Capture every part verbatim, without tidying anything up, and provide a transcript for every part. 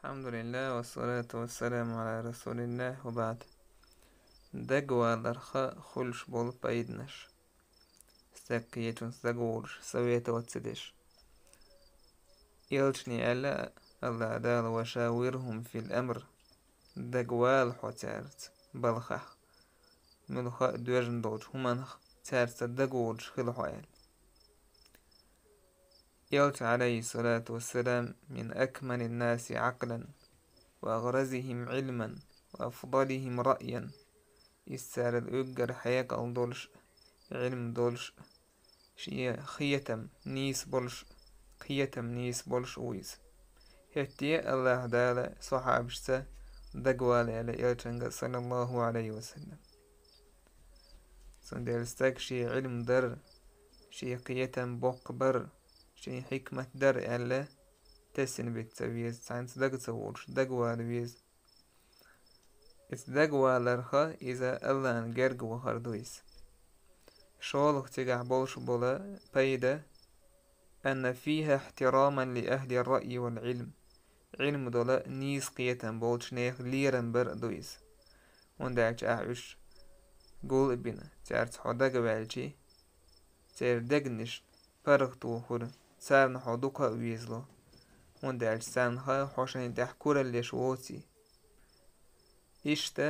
الحمد لله والصلاة والسلام على رسول الله وبعد. Дагаваларх хуьлуш болу пайданаш. Стаг кхечунца дагаволуш, советоваться деш. Элчане аьлла АллахӀ Дала: «وشاورهم في الأمر». Дагавала хьо цаьрца балхахь. Муьлхха а доьжна долчу хӀуманах цаьрца дагаволуш хила хьо аьлла. Элча, عليه الصلاة والسلام, من أكمل الناس عقلا وأغرزهم علما وأفضلهم رأيا. Иза царал уггар хьекъал долуш, Ӏилма долуш, шен хетам нийса болуш, кхетам нийса болуш ву иза. ХӀетте а АллахӀ Дала сахьабашца дагавала аьлла Элчанга, саллаллаху Ӏалайхи ва саллам. Цундела стаг шен Ӏилма дар, шен кхетам боккха бар, шен хьикмат дар аьлла, тесна бита ца веза, цхьаьнца дага ца волуш, дагавала веза. Иза дагаваларх иза АллахӀна герга вахар ду иза. ШолгӀа цигахь болуш бола пайда: أن فيها احتراما لأهل الرأي والعلم. Ӏилма долу, нийса кхетам болчу нехан лерам бар а ду иза. ХӀунда аьлча ахь уьш гул а бина, цаьрца хьо дагаваьлчи, церан дегнаш паргӀато хуьлу, царна хьо дукха а везало, хӀунда аьлча царна хаьа хьо шайна тӀехь куралла еш воций. Иштта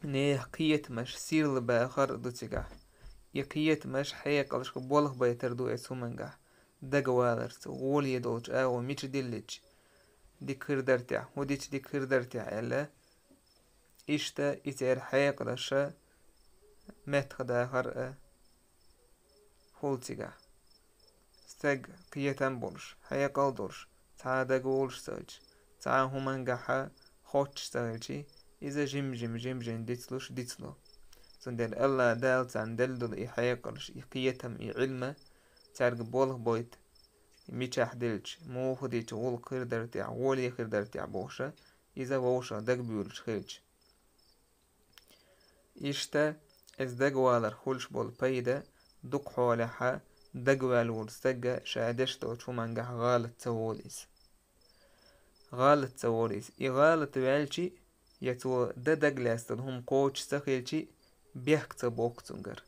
нехан кхетамаш сирла бахар а ду цигахь. И кхетамаш хьекъалшка болх байтар ду оцу хӀумангахь, дагаваларца, гӀоле долчу агӀо мича диллича дика хир дара техь, хӀун дича дика хир дара техь аьлла, иштта и церан хьекъалаша меттахдахар а хуьлу цигахь. Стаг кхетам болуш, хьекъал долуш, цхьа а дагаволуш ца хилча, цхьа а хӀумангахьа хоттуш ца хилчи, иза жим-жим, жим-жим дицлуш дицло. Цундела АллахӀ Дала царна делла долу и хьекъалш, и кхетам, и Ӏилма цаьрга болх бойту, мичахь делча, муха дича гӀуллакх хир дара техь, гӀоле хир дара техь бохуша, иза вовшах дагабуьйлуш хилча. Иштта, иза дагаваларх хуьлуш болу пайда: дукха хьолехьа дагаваьлла волу стагга ша деш долчу хӀумангахь гӀалат ца волу иза. ГӀалат ца волу иза. И гӀалат ваьлчи, я цо дан дагалаьцна долу хӀума кхочуш ца хилчи, бехк ца боккху цуьнгара.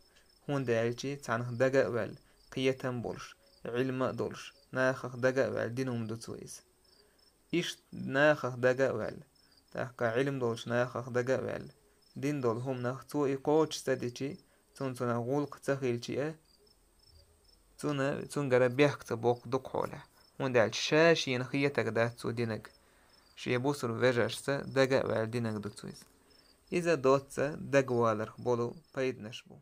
ХӀунда аьлчи цхьанах дага а ваьлла, кхетам а болуш, Ӏилма а долуш, нахах дага а ваьлла дина хӀума ду цо иза. Иштта нахах дага а ваьлла, тӀаккха Ӏилма долчу нахах дага а ваьлла, дина долу хӀуманах цо и кхочуш ца дичи, цунна цунах гӀуллакх ца хилчи а, цунна, цуьнгара бехк ца боккху дукха хьолехь, хӀунда аьлча ша шена хетаг дац цо динарг. Шен бусурба вежаршца дага а ваьлла динарг ду цо иза. Иза доцца дагаваларх болу пайданаш бу.